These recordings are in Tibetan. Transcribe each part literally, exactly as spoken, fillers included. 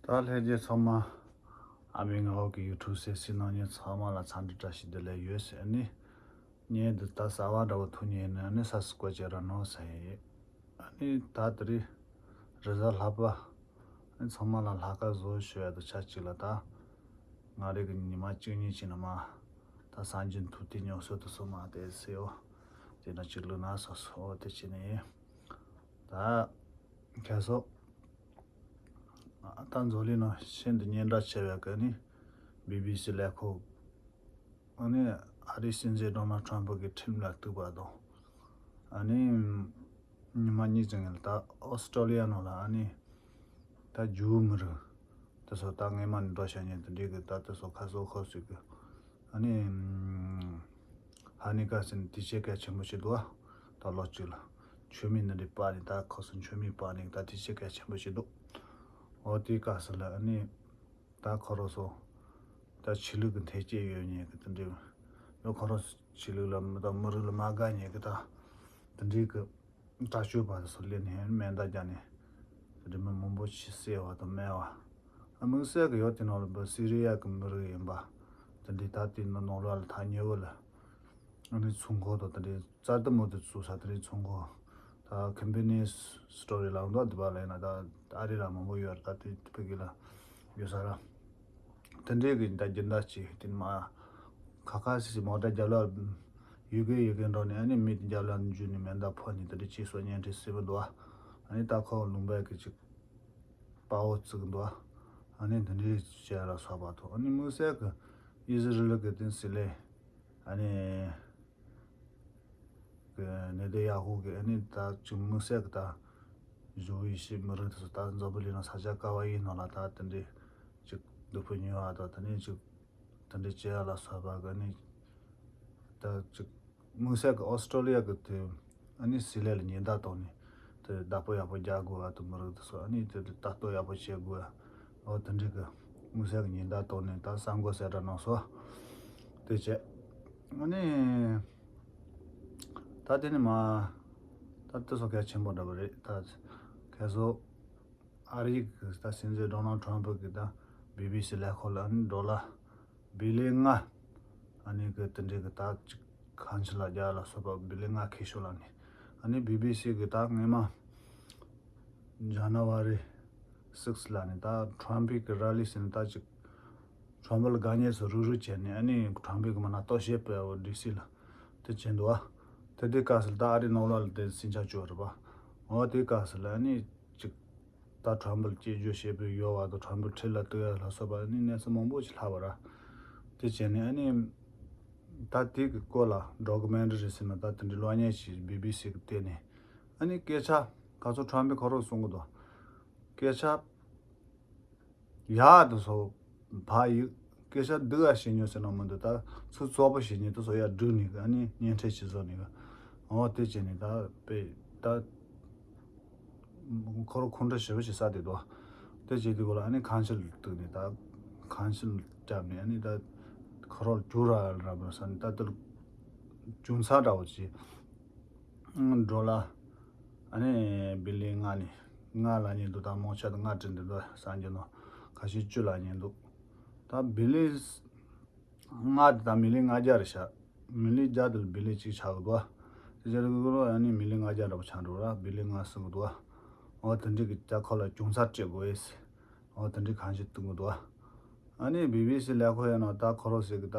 ད་ལྷན་རྒྱས་ཚང་མ། ཨ་མའི་ངག་དབང་གི་ཡུ་ཊུབ་གསན་གཟིགས་གནང་མཁན་ཚང་མ་ལ་འཚམས་འདྲི་བཀྲ་ཤིས་བདེ་ལེགས་ཡོད་ཟེར་ནས། ངས་འདི་ལྟར་གསར་པ་འདྲ་བོ་ཐུག་མཁན་ནི་ཨ་ནི་སབ་སི་ཀ་རའིབ་བྱེད་རོགས་གནང་ཟེར་ཡིན། ཨ་ནི་ད་དེ་རིང་རེས་གཟའ་ལྷག་པ། ཨ་ནི་ཚང་མ་ལ་ལྷག་དཀར་བཟོ་ཞུ་ཡ་དང་ཆབས་ཅིག་ལ། ད་ང་རང་གི་ཉི་མ་བཅུ་གཉིས་ཅིག་ནང་མ་ད་སངས་རྒྱས་མཐུ་སྟོབས་མྱུར་སོང་དུ་སོང་མ་དེ་ཟེར་ཡོད། དེ་ན་ཅིག་ལུས་ན་སོ་སོ་དེ་བྱས་ནས་ཡིན། ད་ཁ་སང་ད་འཛམ་གླིང་ནང་ཤིན་ཏུ་སྙན་གྲགས་ཆེ་བའི་གི་ནི་བི་བི་སི་ལས་ཁུངས། ཨ་ནི་ཨ་རིའི་སྲིད་འཛིན་ཌོ་ནལ་ཊམ་པ་གི་ཁྲིམས་ལ་གཏུགས་པ་དང་། ཨ་ནི་ཉི་མ་གཉིས་ཙམ་ལ་ད་ཨོ་སི་ཀྲོ་ལི་ཡ་ནང་ལ་ཨ་ནི་ད་ཇུའུ་མི་རིགས་དེ་ཚོ་ད་སྔོན་མ་ནས་འགྲོ་བཞིན་ཉན་དེ་འདྲའི་གི་ད་དེ་ཚོ་ཁ་སོ་ཁོ་སོ་གི་ཨ་ནི་ཧ་ནི་ཀ་ཟེར་ནས་དུས་ཆེན་གལ་ཆེན་པོ་ཞིག་འདུག་ཨ། ད་ལོ་གཅིག་ལ་མཆོད་མེ་འདི་འདྲའི་སྤར་ནས། ད་ཁོ་ཚོ་མཆོད་མེ་སྤར་ནས་ད་དུས་ཆེན་གལ་ཆེན་པོ་ཞིག་འདུག་འོ་དེའི་སྐབས་སུ་ལ་ཨ་ནི་ད་ཁོ་རང་ཚོ་ད་ཆོས་ལུགས་ཀྱི་འཐེན་འཁྱེར་ཡོད་མཁན་གི་དེ་འདྲའི། ཡང་ཁོ་རང་ཆོས་ལུགས་ལ་མི་དང་མི་རིགས་ལ་མ་དགའ་མཁན་གི་ད་དེ་འདྲའི་གི་དྲག་སྤྱོད་པ་དེ་ཚོ་སླེབས་ནས་མེ་མདའ་རྒྱག་ནས་དེ་འདྲའི་མི་མང་པོ་ཞིག་བསད་པ་དང་རྨས་པ། ཨ། དམིགས་བསལ་གྱི་ཡང་དེ་ནང་ལ་བོད་སི་རི་ཡ་གི་མི་རིགས་ཡིན་པ་དེ་འདྲའི་ད་དེ་ནང་ནང་ལོགས་ལ་ཐག་ཉེ་བོ་ལ་ཨ་ནི་ཚོང་ཁང་དང་དེ་འདྲའི་རྩྭ་དུ་མོ་དེ་བཙུགས་ས་དེ་འདྲའི་ཚོང་ཁང་། ད་ཁེམ་པེ་ནི་སི་ཊོ་རི་ལབ་འདུག་འདི་པ་ལ་ཡིན་ན་ད་ཨ་རི་ལ་མང་པོ་ཡོད་རེད། ད་དེ་ཕ་གི་ལ་ཡོད་ས་ར། དེ་འདྲའི་གི་ད་སྦྱིན་བདག་ཅིག་དེ་མ་ཁ་ཁ་སི་སི་མོ་ཊ་རྒྱབ་ལ་ཡུལ་གི་ཡུལ་གི་འགྲོ་ནས་ཨ་ནི་མི་དེ་རྒྱབ་ལ་འཇུས་ནས་མེ་མདའ་ཕོག་ནས་དེ་འདྲའི་ཅིག་སོ་བརྙན་འཕྲིན་གསལ་པོ་འདུག་ཨ་ནི་ད་ཁོ་ལུང་པའི་གི་ཅིག་དཔའ་བོ་བརྩི་གི་འདུག་ཨ་ནི་དེ་འདྲའི་བྱས་ལ་སོགས་པ་ཐོག་ཨ་ནི་དམིགས་བསལ་གི་ཨི་ཟི་རི་ལི་གི་དེ་སི་ལེ་ཨ་ནི་གི་ནེ་ཏན་ཡ་ཧུ་གི་ཨ་ནི་ད་ཅིག་དམིགས་བསལ་གི་ད་ཇུའུ་ཡི་ཤི་མི་རིགས་དེ་ཚོ་ད་འཛམ་བུ་གླིང་ནང་ས་ཆ་ག་བ་ཡིན་ནང་ལ་ད་དེ་འདྲའི་ཅིག་སྡུག་པོ་མྱོང་བ་དང་དེ་ནས་ཅིག་དེ་འདྲའི་བྱས་ལ་སོགས་པ་གི་ཨ་ནི་ད་ཅིག་དམིགས་བསལ་གི་ཨོ་སི་ཀྲོ་ལི་ཡ་གི་དེ་ཨ་ནི་སི་ལེ་ལ་ཉེན་བརྡ་བཏང་ནས་དེ་བདག་པོ་ཡག་པོ་རྒྱག་དགོས་པ་དང་མི་རིགས་དེ་ཚོ་ཨ་ནི་དེ་ལྟ་རྟོག་ཡག་པོ་བྱེད་དགོས་པ། འོ་དེ་འདྲའི་གི་དམིགས་བསལ་གི་ཉེན་བརྡ་བཏང་ནས་ད་གསར་འགོད་གསལ་བསྒྲགས་གནང་སོང་། དེ་བྱས་ཨ་ནི་ད་དེ་ནི་མ་ད་དེ་ཚོ་གལ་ཆེན་པོ་འདྲ་པོ་རེད། ད་ཁ་སང་ཨ་རིའི་གི་ད་སྲིད་འཛིན་ཌོ་ནལ་ཊམ་པ་གི་ད་བི་བི་སི་ལས་ཁུངས་ལ་ཨ་ནི་ཌོ་ལར་བི་ལི་ཡོན་ལྔ་ཨ་ནི་གི་དེ་འདྲའི་གི་ད་ཅིག་ཁང་ཆེན་ལ་རྒྱག་ལ་སོགས་པ་བི་ལི་ཡོན་ལྔ་ཁེ་ཤོར་ལ་ནི། ཨ་ནི་བི་བི་སི་གི་ད་སྔོན་མ་ཇ་ན་ཝ་རི་སིགས་ལ་ནི་ད་ཊམ་པའི་གི་ར་ལི་ཟེར་ནི་ད་ཅིག་ཊམ་པ་ལ་དགའ་ཉེ་ཚོ་རུག་རུག་བྱས་ནས་ཨ་ནི་ཊམ་པའི་གི་མ་ན་ལྟོ་ཆས་སྤེལ་བ་ཌི་སི་ལ་དེ་བྱས་འདུག་བ། དེ་དུས་སྐབས་སུ་ད་ཨ་རི་ནང་ལོགས་ལ་དེ་ཟིང་ཆ་བཅུག་རེད་པ། འོ་དེ་སྐབས་སུ་ལ་ཨ་ནི་ཅིག་ད་ཊམ་པ་ལ་སྐྱོན་བརྗོད་བྱེད་པའི་ཡོད་པ་དང་ཊམ་པ་ཁྲིམས་ལ་གཏུག་ཡ་ལ་སོགས་པ་ཨ་ནི་གནས་ཚུལ་མང་པོ་ཞིག་ལྷག་པ་ར། དེ་བྱས་ནས་ཨ་ནི་ད་དེ་གི་སྐོར་ལ་ཌོ་ཀུ་མེན་ཊ་རི་ཟེར་ན་ད་དེ་འདྲའི་གློག་བརྙན་ཞིག་བི་བི་སི་གི་སྟེང་ནས་ཨ་ནི་སྐད་ཆ་ག་ཚོད་ཊམ་པས་ཁོ་རང་གསུང་གི་འདུག་སྐད་ཆ་ཡག་དེ་ཚོ་ཕར་ཡིག་སྐད་ཆ་སྡུག་ཡ་བཤད་ཉོ་ཟེར་ན་མི་འདུག་ད་ཚུར་བཙོག་པོ་བཤད་ཉོ་དེ་ཚོ་ཡར་བསྒྲིགས་ནས་ཨ་ནི་བརྙན་འཕྲིན་ཞིག་བཟོ་ནས་འོ་དེ་བྱས་ནས་ད་དཔེ་ད་ཁོ་རང་ཁོང་ཁྲོ་ཞེ་པོ་ཞིག་ཟ་བསྡད་འདུག་དེ་བྱས་དུས་གོ་ལ་ཨ་ནི་ཁང་ཆེན་ལ་གཏུགས་ནས་ད་ཁང་ཆེན་ལ་བཀྲམ་ནས་ཨ་ནི་ད་ཁོ་རང་ལ་རྒྱུགས་ར་ར་མ་ཟ་ནས་ད་དེ་ལ་རྒྱུགས་ཚར་འདྲ་བོ་བྱས། ཌོ་ལར་ཨ་ནི་བི་ལི་ཡོན་ལྔ་ནས་ལྔ་ལ་ཉེ་འདུག་ད་མང་ཆེ་ད་ལྔ་བྲིས་འདུག་ད་སངས་རྒྱས་ནང་ཁ་ཤས་བཅུ་ལ་ཉེ་འདུག་ད་བི་ལི་ཡོན་ལྔ་དེ་ད་མི་ལི་ལྔ་བརྒྱ་རེད་ཤག་མི་ལི་བརྒྱ་དེ་ལ་བི་ལི་གཅིག་ཆགས་གི་འདུག་དེ་རྒྱ་རིགས་ཀྱི་ཨ་ནི་མི་ལི་ལྔ་བརྒྱ་འདྲ་པོ་ཆགས་འགྲོ་ར་བི་ལི་ལྔ་ཟིན་གི་འདུག་འོ་དེ་འདྲི་གི་ད་ཁོ་ལ་རྒྱུགས་ཚར་སྤྲད་དགོས་ཨེ་སི། འོ་དེ་འདྲི་གང་ཞིག་གཏོང་གི་འདུག་ཨ་ནི་བི་བི་སི་ལས་ཁུངས་ཡིན་ན་ད་ཁོ་རང་ཟེར་གི་ད།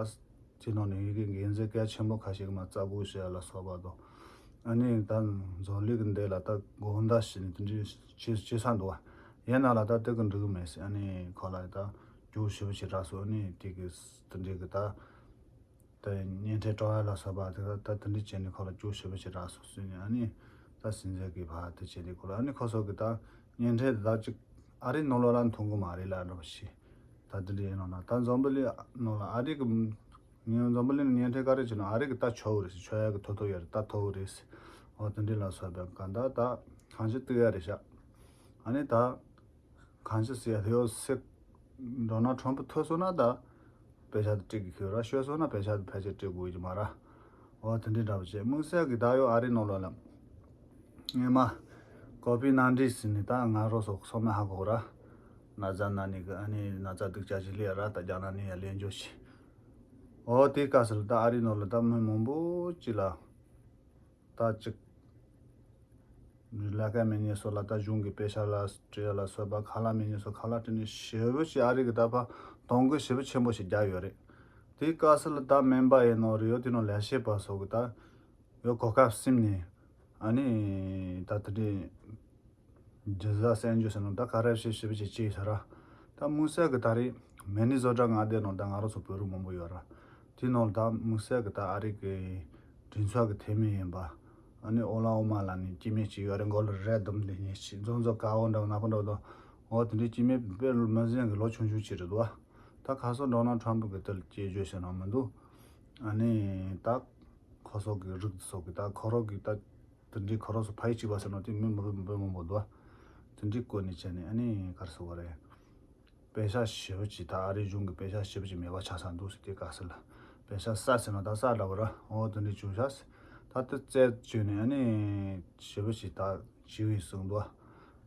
དེ་ནང་ནས་ཡི་གེ་འགན་འཛིན་གལ་ཆེན་པོ་ཁ་ཤས་ཀྱིས་མར་རྩ་དགོངས་ཞུ་ཡ་ལ་སོགས་པ་དང་། ཨ་ནི་ད་འཛམ་གླིང་གི་འདི་ལ་ད་དགོངས་དག་ཞུས་ནས་དེ་འདྲའི་བྱེད་བྱེད་ས་འདུག་བ། ཡིན་ན་ལ་ད་དེ་གི་འགྲིག་གི་མེད་ཟེར་ཨ་ནི་ཁོ་ལ་ད་རྒྱུགས་ཞེ་པོ་ཞིག་རག་སོང་ཨ་ནི་དེ་གི་དེ་འདྲའི་གི་ད་ད་བརྙན་འཕྲིན་སྤྲོ་བ་ལ་སོགས་པ་དེ་ད་ད་དེ་འདྲའི་བྱས་ནས་ཁོ་ལ་རྒྱུགས་ཞེ་པོ་ཞིག་རག་སོང་ཟེར་ནས་ཨ་ནི་ད་སྲིད་འཛིན་གི་ཕར་དེ་བྱས་ནས་ཁོ་ལ་ཨ་ནི་ཁོ་ཚོ་གི་ད་བརྙན་འཕྲིན་དེ་ད་ཅིག་ཨ་རིའི་ནང་ལོགས་ལ་མཐོང་གི་མ་རེད་ལ་འདྲ་པོ་ཞིག་ད་དེ་འདྲ་ཡིན་ནོ་ན་ད་འཛམ་བུ་གླིང་ནང་ལ་ཨ་རི་གི་ངས་འཛམ་བུ་གླིང་ནང་བརྙན་འཕྲིན་ག་རེ་བྱས་ན་ཨ་རི་གི་ད་ཆོག་གི་རེད་ཟེར། ཆོག་ཡ་གི་ཐོབ་ཐང་ཡོད་རེད། ད་ཐོབ་གི་རེད་ཟེར། འོ་དེ་འདྲ་ལ་སོགས་པའི་གང་ལྟར་ད་གང་ཅི་གཏུག་ཡ་རེད་ཤག་ཨ་ནི་ད་གང་ཅི་ཟེར་ཡ་དེ་ཡོད་སྲིད། ཌོ་ནལ་ཊམ་པ་ཐོབ་སོང་ན་ད་དཔེ་ཆ་དེ་སྤྲད་གི་ཁྱོད་ར་ཤོར་སོང་ན་དཔེ་ཆ་དེ་ཕལ་ཆེར་སྤྲད་དགོས་ཀྱི་མ་རེད། འོ་དེ་འདྲ་འདྲ་པོ་བྱས་དམིགས་བསལ་གི་ད་ཡོད་ཨ་རི་ནང་ལོགས་ལ་སྔོན་མ་ཀོ་ཕི་ནན་ཌི་ཟེར་ནས་ད་ང་རང་ཚོ་ཚང་མས་ཧ་གོ་གི་ར། ན་ཚ་ན་ནི་གི་ཨ་ནི་ན་ཚ་སྡུག་ཅག་ཞིག་ལས་ར་ད་རྒྱ་ནག་ནས་ཡར་ལེན་འཇོག་བྱས། འོ་དེའི་སྐབས་སུ་ལ་ད་ཨ་རིའི་ནང་ལ་ད་མི་མང་པོ་ཅིག་ལ་ད་ཅིག་ལས་ཀ་མེད་མཁན་ཚོ་ལ་ད་གཞུང་གི་པེ་ཤ་ལ་སྤྲད་ལ་སོགས་པ་ཁ་ལག་མེད་མཁན་ཚོ་ཁ་ལག་སྤྲད་ནས་ཞེ་པོ་ཞིག་ཨ་རི་གི་ད་ཕར་གཏོང་སྒོ་ཞེ་པོ་ཆེན་པོ་ཞིག་བརྒྱབ་ཡོད་རེད། དེའི་སྐབས་སུ་ལ་ད་སྨན་པ་ཡིན་ནོ་རེད་ཡོད་དེ་ནང་ལས་བྱེད་པ་སོགས་གི་ད་ཡོད་གོ་སྐབས་ཟིན་ནས་ཨ་ནི་ད་དེ་འདྲའི་རྒྱུ་ཟ་སྲན་རྒྱུ་ཟེར་ནོ་ད་ཁ་ར་ཤི་ཞེ་པོ་ཅིག་བྱས་ཡོད་ར། ད་དམིགས་བསལ་གི་ད་རེས་མི་ནི་སོ་ཊ་མངའ་སྡེ་ནང་ད་ང་རང་ཚོ་བོད་རིགས་མང་པོ་ཡོད་ར། དེ་ནང་ད་དམིགས་བསལ་གི་ད་ཨ་རི་གི་གྲོས་ཚོགས་ཀྱི་འཐུས་མི་ཡིན་པ། ཨ་ནི་ཨོ་ལ་ཨོ་མ་ལ་ནི་སྐྱེ་དམན་ཅིག་ཡོད་རེད། མགོ་ལ་རས་བསྡམས་ཏེ་ཉལ་ཅིག་འཛོམས་འཛོམས་དཀར་པོ་འདྲ་བོ་ནག་པོ་འདྲ་བོ་དང་། འོ་དེ་འདྲའི་སྐྱེ་དམན་དཔེ་མི་ཟན་གི་ལོ་ཆུང་ཆུང་ཅིག་རེད་འདུག་བ། ད་ཁ་སང་ཌོ་ནལ་ཊམ་པ་གི་དེ་ལ་སྐྱེས་བརྗོད་བྱས་ན་མི་འདུག་ཨ་ནི་ད་ཁོ་ཚོ་གི་རིགས་དེ་ཚོ་གི་ད་ཁོ་རང་གི་ད་དེ་འདྲའི་ཁོ་རང་ཚོ་ཕ་ཡུལ་གཅིག་པ་ཟེར་ན་དེ་མི་མི་མི་མང་པོ་འདུག་བ། དེ་འདྲའི་སྐོར་ནས་བྱས་ནས་ཨ་ནི་ག་རེ་ཟེར་དགོས་རེད། པེ་ཤ་ཞེ་པོ་ཅིག་ད་ཨ་རིའི་གཞུང་གི་པེ་ཤ་ཞེ་པོ་ཅིག་མེད་པ་ཆགས་ས་འདུག་ཟེར་དེ་ག་ཟེར་ལ། པེ་ཤ་ས་ཟེར་ན་ད་ས་འདྲ་བོ་ར་འོ་དེ་འདྲའི་བྱུང་ཤག་ད་དེ་རྩད་གཅོད་ནས་ཨ་ནི་ཞེ་པོ་ཅིག་ད་བྱིས་པའི་གསུང་འདུག་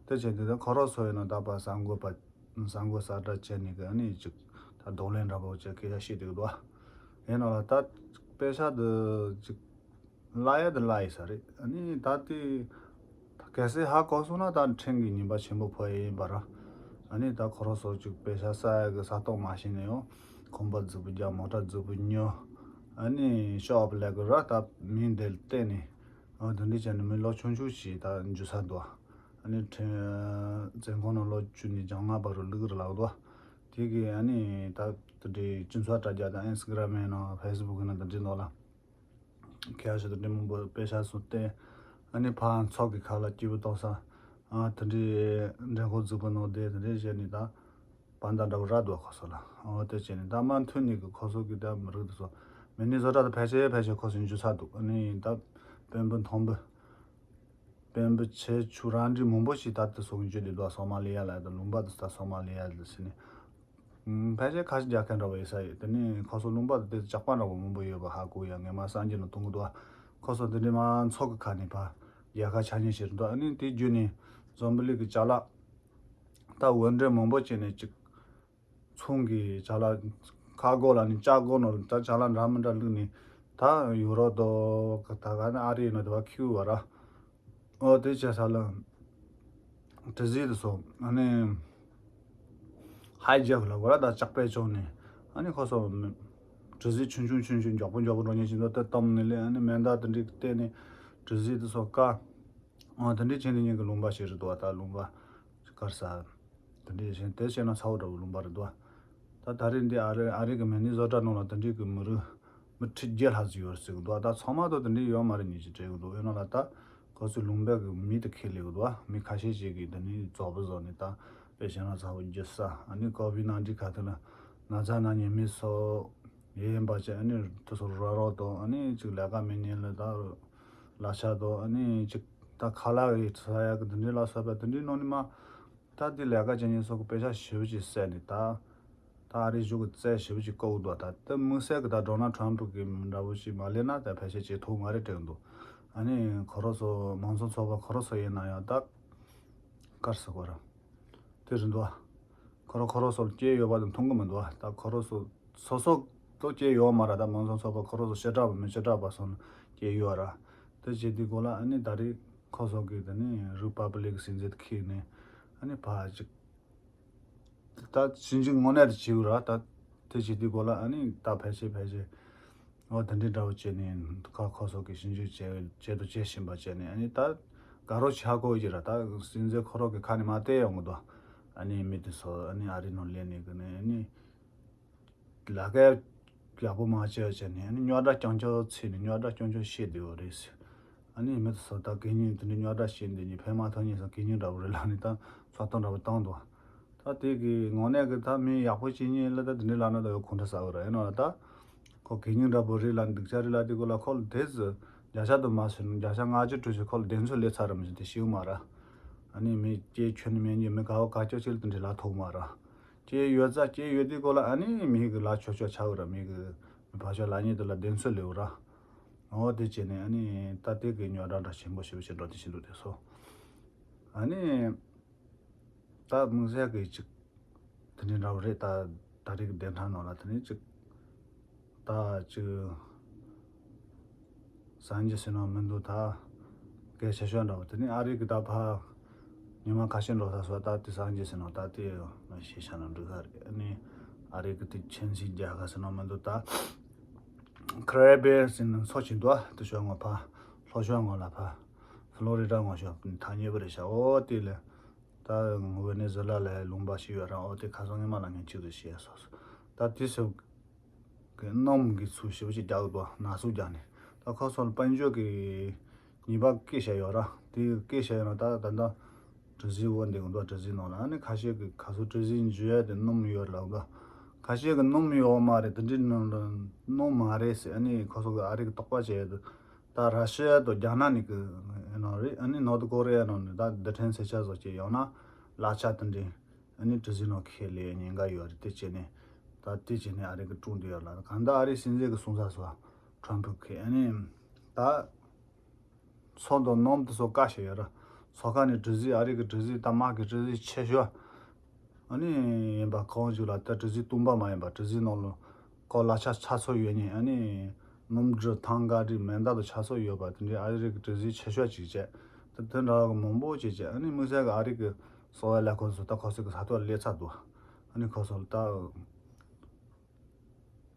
དེ་བྱས་དུས་ད་ཁོ་རང་ཚོ་ཡིན་ན་ད་པ་གསར་འགོད་པ་གསར་འགོད་གསལ་བསྒྲགས་བྱས་ནས་གི་ཨ་ནི་ཅིག་ད་གདོང་ལེན་འདྲ་བོ་བྱས་སྐད་ཆ་བཤད་བསྡད་ཀྱི་འདུག་ཡིན་ན་ལ་ད་པེ་ཤ་དེ་ཅིག་བརླག་ཡ་དེ་བརླག་ཡིན་ས་རེད། ཨ་ནི་ད་དེ་གལ་སྲིད་ཧ་གོ་སོང་ན་ད་ཕྲན་གྱི་ཉེས་པ་ཆེན་པོ་ཕོག་ཡ་ཡིན་པ་ར། ཨ་ནི་ད་ཁོ་རང་ཚོ་ཅིག་པེ་ཤ་ས་ཡ་གི་ས་སྟོང་མ་ཤེས་ནས་ཡང་ཁང་པ་རྫིག་པོ་རྒྱག་མོ་ཊ་རྫིག་པོ་ཉོ། ཨ་ནི་ཤོ་ཨོབ་ལས་གི་ར་ད་མིང་དེ་བལྟས་ནས་ཨ་དེ་འདྲ་བྱས་ནས་མི་ལོ་ཆུང་ཆུང་ཞིག་ད་འཇུ་ས་འདུག་ཨ་ནི་ཁྲིམས་བཙོན་ཁང་ནང་ལོ་བཅུ་ནས་བཅོ་ལྔ་བར་རུ་ལུག་རུ་ལག་འདུག་དེ་གི་ཨ་ནི་ད་དེ་འདྲའི་སྤྱི་ཚོགས་དྲ་རྒྱ་དང་ཨིན་སི་ཊ་གྷི་རམ་ཡིན་ནམ་ཕེ་སི་བུག་ཡིན་ནམ་དེ་འདྲའི་ནང་ལ། ཁྱེད་ཞིག་ཏུ་འདྲི་མང་པོ་དཔེ་ཆ་སོང་སྟེ། ཨ་ནི་ཕར་ཚོགས་ཀྱི་ཁ་ལ་སྐྱིད་པོ་གཏོང་ས། ཨ་དེ་འདྲའི་འགྲེམས་ཁོག་རྫིག་པོ་ནང་བསྡད་དེ་འདྲའི་བྱས་ནས་ད། བར་མདའ་འདྲ་བོ་རག་འདུག་ཁོ་ཚོ་ལ། འོ་དེ་བྱས་ནས་ད་མ་མཐུན་ནས་གི་ཁོ་ཚོ་གི་ད་མི་རིགས་དེ་ཚོ། མི་ནི་སོ་ཊ་དུ་ཕལ་ཆེར་ཕལ་ཆེར་ཁོ་ཚོ་འཇུ་ཚར་འདུག་ཨ་ནི་ད་དཔོན་པོ་མཐོན་པོ། དཔོན་པོ་ཆེ་ཆུང་རང་འགྲིག་མང་པོ་ཞིག་ད་དེ་ཚོ་གི་འཇུ་བསྡད་འདུག་སོ་མ་ལི་ཡ་ལ་ད་ལུང་པ་དེ་ཚོ་ད་སོ་མ་ལི་ཡ་ལ་ཟེར་ནས། ཕལ་ཆེར་ཁ་ཤས་རྒྱག་མཁན་འདྲ་བོ་ཡིན་ས་ཡོད། དེ་ནས་ཁོ་ཚོ་ལུང་པ་དེ་དེ་ཇག་པ་འདྲ་བོ་མང་པོ་ཡོད་པ་ཧ་གོ་ཡ། ངས་མ་གསར་འགྱུར་ནང་མཐོང་གི་འདུག་ཁོ་ཚོ་དེ་འདྲའི་མ་ཚོགས་ཀྱི་ཁ་ནས་ཕར་རྒྱལ་ཁ་ཆགས་ཉེན་བྱེད་འདུག་ཨ་ནི་དེ་བརྒྱུད་ནས་འཛམ་བུ་གླིང་གི་ཅ་ལག་ད་འོར་འདྲེན་མང་པོ་བྱས་ནས་ཅིག་ཚོང་གི་ཅ་ལག་ཁ་སྒོ་ལ་ནི་ལྕགས་སྒོ་ནང་ད་ཅ་ལག་འདྲ་མི་འདྲ་བླུགས་ནས་ད་ཡུ་རོབ་དང་ད་ག་ནི་ཨ་རི་ཡིན་ན་དེ་བ་ཁྱུ་བ་ར། ཨོ་དེ་བྱས་ས་ལ། གྲུ་གཟིངས་དེ་ཚོ་ཨ་ནི་ཧའི་ཇེག་ལ་གོ་ར་ད་ལྕགས་པས་བཅོམ་ནས་ཨ་ནི་ཁོ་ཚོ་གྲུ་གཟིངས་ཆུང་ཆུང་ཆུང་ཆུང་མགྱོགས་པོ་མགྱོགས་པོ་འགྲོ་ཉེན་ཅིག་འདུག་དེ་བཏང་ནས་ལས་ཨ་ནི་མེ་མདའ་དེ་འདྲའི་བལྟས་ནས་གྲུ་གཟིངས་དེ་ཚོ་ཀ་ཨོ་དེ་འདྲའི་བྱས་ནས་ཉིན་གི་ལུང་པ་ཞིག་རེད་འདུག་ད་ལུང་པ་དཀར་ས་དེ་འདྲའི་བྱས་དེ་བྱས་ན་ཚ་བོ་འདྲ་བོ་ལུང་པ་རེད་འདུག་ད་ད་རེས་འདི་ཨ་རི་ཨ་རི་གི་མི་ནི་སོ་ཊ་ནང་ལ་དེ་འདྲའི་གི་མི་རུ། མི་ཁྲི་བརྒྱད་ལྷག་ཙམ་ཡོད་ཟེར་གི་འདུག་ད་ཚང་མ་དོ་དེ་འདྲའི་ཡོད་མ་རེད་ཉེས་ཅིག་དྲན་གི་འདུག་ཡིན་ན་ལ་ད་ཁོ་ཚོའི་ལུང་པའི་གི་མི་དེ་ཁས་ལེན་གི་འདུག་མི་ཁ་ཤས་ཤིག་གིས་དེ་ནི་རྫོགས་པ་བཟོ་ནས་ད་དཔེ་བྱས་ན་ཚ་བོ་རྒྱུ་ས་ཨ་ནི་ཀོ་བིད་ནང་འདྲི་ཁ་ཐུག་ན་ན་ཚ་ན་ཉེན་མི་སོ་ཡེ་ཡིན་པ་ཅན་ཨ་ནི་དེ་ཚོ་རོ་རོ་དང་ཨ་ནི་ཅིག་ལས་ཀ་མེད་ཉེན་ལ་ད་ལག་ཆ་དང་ཨ་ནི་ཅིག་ད་ཁ་ལག་གི་ཚ་ཡག་གི་དེ་འདྲའི་ལ་སོགས་པ་དེ་འདྲའི་ནང་ནི་མ། ད་འདི་ལས་ཀ་བྱེད་མཁན་ཚོ་གི་དཔེ་ཆ་ཞེ་པོ་ཅིག་བསད་ནས་ད། ད་ཨ་རིའི་གཞུང་གི་རྩལ་ཞེ་པོ་ཅིག་བཀག་འདུག་ད་དེ་དམིགས་བསལ་གི་ད་ཌོ་ནལ་ཊམ་པ་གི་འདྲ་བོ་ཞིག་མ་ལེན་ན་ད་ཕལ་ཆེར་བྱེད་ཐུབ་མ་རེད་དྲན་འདུག་ཨ་ནི་ཁོ་རང་ཚོ་མང་གཙོ་ཚོགས་པ་ཁོ་རང་ཚོ་ཡིན་ན་ཡང་ད་དཀར་ས་གོ་ར་དེ་རེད་འདུག་ཁོ་རང་ཁོ་རང་ཚོར་སྐྱེས་ཡོད་པ་དེ་མཐོང་གི་མི་འདུག་ད་ཁོ་རང་ཚོ་སོ་སོ་ལོ་སྐྱེས་ཡོད་མ་ར། ད་མང་གཙོ་ཚོགས་པ་ཁོ་རང་ཚོ་བྱེ་བྲག་པ་མི་བྱེ་བྲག་པ་སོང་སྐྱེས་ཡོད་ར། དེ་བྱེད་དུས་གོ་ལ་ཨ་ནི་ད་རེས་ཁོ་ཚོ་གི་དེ་ནི་རུ་པ་བི་ལིག་སྲིད་འཛིན་ཁྱེར་ནས་ཨ་ནི་ཕ་ཅིག་ད་ཞིབ་འཇུག་དངོས་གནས་དེ་བྱེད་དགོས་ར། ད་དེ་བྱེད་དུས་གོ་ལ་ཨ་ནི་ད་ཕལ་ཆེར་ཕལ་ཆེར་འོ་དེ་འདྲའི་འདྲ་བོ་བྱས་ནས་ཁ་ཁོ་ཚོ་གི་ཞིབ་འཇུག་བྱེད་བྱེད་དུ་བྱེད་བཞིན་པ་བྱས་ནས་ཨ་ནི་ད་དགའ་རོགས་ཆགས་གོ་ཡི་ར། ད་སྲིད་འཛིན་ཁོ་རང་གི་ཁ་ནས་མ་བལྟས་ཡོང་གི་འདུག་ཨ་ནི་མི་དེ་ཚོ་ཨ་ནི་ཨ་རི་ནང་སླེབས་ནས་གི་ནས་ཨ་ནི། ལས་ཀ་ཡག་པོ་མ་བྱས་བྱས་ནས་ཨ་ནི་རྙོག་དྲ་རྐྱང་རྐྱང་ཚིག་ནས་རྙོག་དྲ་རྐྱང་རྐྱང་བཤད་བསྡད་ཡོད་རེད་ཟེར། ཨ་ནི་མི་དེ་ཚོ་ད་གད་སྙིགས་དེ་འདྲའི་རྙོག་དྲ་བཤད་འདི་གཉིས་ཕན་མ་ཐོགས་ཉེས་སམ་གད་སྙིགས་འདྲ་བོ་རེད་ལབ་ནས་ད་ཚོགས་གཏམ་འདྲ་བོ་བཏང་འདུག་ད་དེ་གི་ངོ་ནས་གི་ད་མི་ཡག་པོ་བྱེད་ཉེས་ལ་ད་དེ་འདྲའི་ལབ་ན་ད་ཡོད་ཁོང་ཁྲ་ཟ་བ་རེད། ཡིན་ན་ལ་ད་ཁོ་གད་སྙིགས་འདྲ་བོ་རེད་ལབ་ནས་སྡུག་ཅག་རེད་ལབ་དེ་གོ་ལ་ཁོ་ལ་དེ་ཚོ་བརྒྱ་ཆ་དུ་མ་ཟེར་ན་བརྒྱ་ཆ་ལྔ་བཅུ་དྲུག་ཅུ་ཁོ་ལ་བདེན་འཚོལ་སླེབས་ཚར་ར་མི་ཟེར་དེ་ཤེས་མ་ར། ཨ་ནི་མི་སྐྱེས་ཁྱོད་ནི་མེད་ཉེས་མི་ག་བ་ག་ཅོག་ཅིག་ལ་དེ་འདྲའི་ལབ་ཐུབ་མ་ར། སྐྱེས་ཡོད་ཙང་སྐྱེས་ཡོད་དུས་སྐོར་ལ་ཨ་ནི་མི་གི་ལ་ཆོག་ཆོག་ཆགས་ར། མི་གི་མི་ཕ་ཆོག་ལ་ཉེ་དུ་ལ་བདེན་འཚོལ་ལེའུ་ར། འོ་དེ་བྱས་ནས་ཨ་ནི་ད་དེ་གི་རྙོག་དྲ་འདྲ་ཆེན་པོ་ཞེ་པོ་ཞིག་འགྲོ་དེ་བཞིན་འདུག་དེ་སོ། ཨ་ནི་ད་དམིགས་བསལ་གི་ཅིག་ དེ་འདྲ་འདྲ་བོ་རེད། ད་ད་རེས་ཀྱི་བདེན་ཐང་ནང་ལ་དེ་ནི་ཅིག་ད་ཅིག་སངས་རྒྱས་ཟེར་ནོ་མི་འདུག་ད་གལ་ཆེ་ཤོས་འདྲ་བོ་དེ་ནི་ཨ་རི་གི་ད་ཕ་ཉི་མ་ཁ་ཤས་འགྲོ་ས་སོ། ད་དེ་སངས་རྒྱས་ཟེར་ནོ་ད་དེ་ཤེས་བྱ་ན་འགྲིག་ས་རེད། ཨ་ནི་ཨ་རི་གི་དེ་ཆེན་སྲིད་རྒྱལ་ཁབ་ཟེར་ནོ་མི་འདུག་ད་ཁ་རེ་བྷི་ཡན་ཟེར་ནོ་ཚོ་ཆེན་འདུག་ཨ་དེ་ཤོད་ངོ་ཕ་ལྷོ་ཤོད་ངོ་ལ་ཕ་ཕ་ལོ་རི་ཌ་ངོ་ཤོད་ཐག་ཉེ་པོ་རེད་ཤག་འོ་དེ་ལས། ད་ཝེ་ནེ་ཛུ་ལ་ལ་ལུང་པ་ཞིག་ཡོད་ར། འོ་དེ་ཁ་སང་ངས་མ་ལ་ངས་གཅིག་ཏུ་བཤད་སོང་། ད་དེ་སོ་གི་སྣུམ་གི་ཚུལ་ཞེ་པོ་ཅིག་རྒྱག་འདུག་ན་ཟུག་རྒྱག་ནས། ད་ཁོ་ཚོ་ལ་དཔལ་འབྱོར་གི་ཉེས་པ་བཀལ་བཞག་ཡོད་ར། དེ་བཀལ་བཞག་ཡོད་ན་ད་ད་ད་གྲུ་གཟིངས་འོ་འདི་གི་འདུག་གྲུ་གཟིངས་ནང་ལ་ཨ་ནི་ཁ་ཤས་ཀྱི་ཁ་སོ་གྲུ་གཟིངས་འཇུ་ཡ་དེ་སྣུམ་ཡོད་ལབ་འདུག་ཁ་ཤས་ཀྱི་སྣུམ་ཡོད་མ་རེད། དེ་འདྲའི་སྣུམ་སྣུམ་མ་རེད་ཟེར། ཨ་ནི་ཁོ་ཚོ་གི་ཨ་རི་གི་དོགས་པ་བྱས་ཡོད་འདུག་ད་ར་ཤི་ཡ་དང་རྒྱ་ནག་ནས་གི་ནང་རེད། ཨ་ནི་ནོར་ཐ་ཀོ་རི་ཡ་ནང་ནས་ད་རྡུལ་ཕྲན་ཚོས་ཆ་བཟོ་བྱས་ཡོང་ན་གླ་ཆ་དེ་འདྲའི་ཨ་ནི་གྲུ་གཟིངས་ནང་ཁེལ་ལས་ཉེན་ཁ་ཡོད་རེད། དེ་བྱས་ནས་ད་དེ་བྱས་ནས་ཨ་རི་གི་ཀྲུང་དུ་ཡོད་ལ་གང་ལྟར་ཨ་རི་སྲིད་འཛིན་གི་གསུང་ས་སོ་ཁྲོམ་ཕུ་ཁེ་ཨ་ནི་ད་མཚོ་དང་གནམ་དེ་ཚོ་བཀག་བཞག་ཡོད་ར། མཚོ་ཁ་ནས་གྲུ་གཟིངས་ཨ་རི་གི་གྲུ་གཟིངས་ད་དམག་གི་གྲུ་གཟིངས་ཆེ་ཤོས། ཨ་ནི་ཡིན་པ་གང་ཞིག་ལ་ད་གྲུ་གཟིངས་སྟོང་པ་མ་ཡིན་པ་གྲུ་གཟིངས་ནང་ལ་ཀོ་གླ་ཆ་ཆ་ཚང་ཡོད་ཉིན། ཨ་ནི་སྣུམ་འདྲུ་ཐང་ག་འདྲི་མེ་མདའ་དང་ཆ་ཚང་ཡོད་པ་དེ་འདྲའི་ཨ་རི་གི་གྲུ་གཟིངས་ཆེ་ཤོས་ཅིག་བྱས། ད་དེ་འདྲ་བ་གི་མང་པོ་ཅིག་བྱས། ཨ་ནི་དམིགས་བསལ་གི་ཨ་རི་གི་གསོ་བའི་ལས་ཁུངས་སུ་ད་ཁོ་ཚོ་གི་ས་ཐོག་སླེབས་ཚར་འདུག་ཨ་ནི་ཁོ་ཚོ་ལ་ད་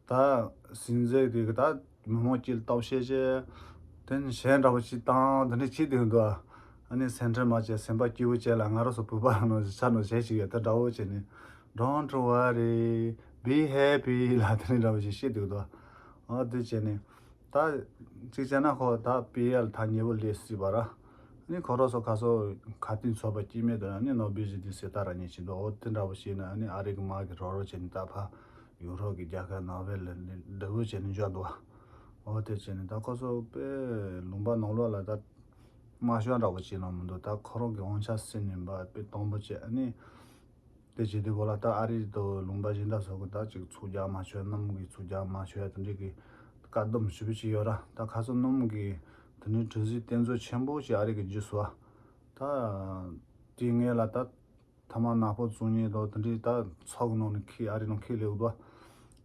ད་སྲིད་འཛིན་དེ་གི་ད་མི་མང་སྤྱི་ལ་སྟོབས་ཤེས་བྱས། དེ་ནི་གཞན་འདྲ་བོ་ཅིག་བཏང་དེ་འདྲ་བྱེད་དེ་འདུག་ཨ་ནི་སེམས་ཁྲལ་མ་བྱེད། སེམས་པ་སྐྱིད་པོ་བྱས་ལ་ང་རང་ཚོ་བོད་པ་ནང་ཆ་ནང་བྱས་ཅིག་ཡོད། ད་འདྲ་བོ་བྱས་ནས་Don't worry, be happy ལ་དེ་འདྲ་འདྲ་བོ་ཞིག་བཤད་འདུག་དོ། ཨ་དེ་བྱས་ནས་ད་གཅིག་བྱས་ན་ཁོ་ད་པི་ཨེལ་ཐག་ཉེ་བོ་ལས་སྲིད་པ་ར། ཨ་ནི་ཁོ་རང་ཚོ་ཁ་སོ་ཁ་གཏིང་ཚོད་པ་སྐྱིད་མེད་དུ་ཨ་ནི་ནོ་བི་ཞི་དེ་སེ་ད་ར་ཉེ་ཆེ་འདུག་འོ་དེ་འདྲ་བོ་བྱས་ན་ཨ་ནི་ཨ་རི་གི་དམག་གི་རོགས་རོགས་བྱས་ནས་ད་ཕ་ཡུ་རོབ་ཀྱི་རྒྱལ་ཁབ་ནང་བས་ལ་འདྲ་བོ་བྱས་ནས་འཇོག་འདུག་འོ་དེ་བྱས་ནས་ད་ཁོ་ཚོ་དཔེ་ལུང་པ་ནང་ལོགས་ལ་ད་དམག་ཤོག་འདྲ་བོ་བྱས་ནང་མི་འདུག་ད་ཁོ་རང་གི་དབང་ཆ་ཟིན་ནས་འབའ་དཔེ་དང་པོ་བྱས། ཨ་ནི་དེ་བྱས་དུས་གོ་ལ་ད་ཨ་རི་དང་ལུང་པ་གཞན་དག་སོགས་ཀྱི་ད་ཅིག་ཚུགས་རྒྱག་མ་ཆོད། སྣུམ་གྱི་ཚུགས་རྒྱག་མ་ཆོད་དེ་འདྲའི་གི་བཀག་སྡོམ་ཞེ་པོ་ཅིག་ཡོད་ར། ད་ཁ་སང་སྣུམ་གྱི་དེ་འདྲའི་གྲུ་གཟིངས་རྟེན་མཛོད་ཆེན་པོ་ཞིག་ཨ་རི་གི་འཇུས་སོང་། ད་དེའི་སྔོན་ལ་ད་ཐ་མག་ནག་པོ་བཙོང་མཁན་དང་དེ་འདྲའི་ད་མཚོ་གི་ནང་ནས་ཁྱེར་ཨ་རི་ནང་ཁྱེར་སླེབས་འདུག་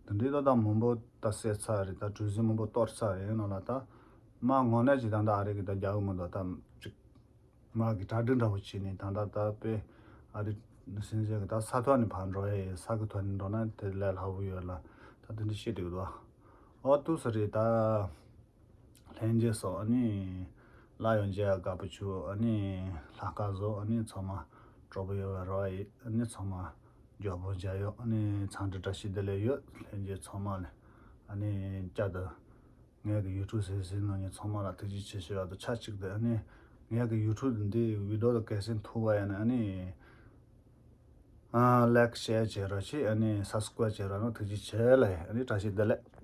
དེ་འདྲའི་ད་ད་མང་པོ་ད་བསད་ཚར་རེད། ད་གྲུ་གཟིངས་མང་པོ་གཏོར་ཚར་རེད། ཡིན་ནའང་ལ་ད་དམག་དངོས་གནས་ཅིག་ད་ད་ཨ་རི་གི་ད་རྒྱག་གི་མི་འདུག་ད་ཅིག་དམག་གི་གྲ་སྒྲིག་འདྲ་བོ་བྱས་ནས་ད་ད་ད་དཔེ་ཨ་རི་སྲིད་འཛིན་གི་ད་ས་ཐོག་ནས་ཕར་འགྲོ་ཡ་ཡིན། ས་གི་ཐོག་ནས་འགྲོ་ན་དེ་ལས་སླ་བོ་ཡོད་ལ་ད་དེ་འདྲ་བཤད་འདུག་དོ། འོ་དུས་སུ་རེད་ད། ལྷན་རྒྱས་སོགས་ཨ་ནི་སླར་ཡང་མཇལ་ཡ་དགའ་པོ་བྱུང་། ཨ་ནི་ལྷག་དཀར་བཟོ། ཨ་ནི་ཚང་མ་སྤྲོ་པོ་ཡོད་པའི་རེ་བ་ཡིན། ཨ་ནི་ཚང་མ་མགྱོགས་པོ་མཇལ་ཡོང་། ཨ་ནི་འཚམས་འདྲི་བཀྲ་ཤིས་བདེ་ལེགས་ཡོད། ལྷན་རྒྱས་ཚང་མ་ལ་ཨ་ནི་བསྐྱར་དུ་ངའི་གི་ཡུ་ཊུབ་གཟིགས་གཟིགས་གནང་མཁན་ཚང་མ་ལ་ཐུགས་རྗེ་ཆེ་ཞུ་ཡག་དང་ཆབས་ཅིག་ཏུ་ཨ་ནི་ངའི་གི་ཡུ་ཊུབ་འདི་བི་ཌིའོ་དང་གལ་སྲིད་མཐོང་བ་ཡིན་ན་ཨ་ནི་ལའིཀ་ཤེར་བྱེད་རོགས་བྱེད། ཨ་ནི་སབ་སི་ཀ་རའིབ་བྱེད་རོགས་གནང་། ཐུགས་རྗེ་ཆེ་ལ། ཨ་ནི་བཀྲ་ཤིས་བདེ་ལེགས།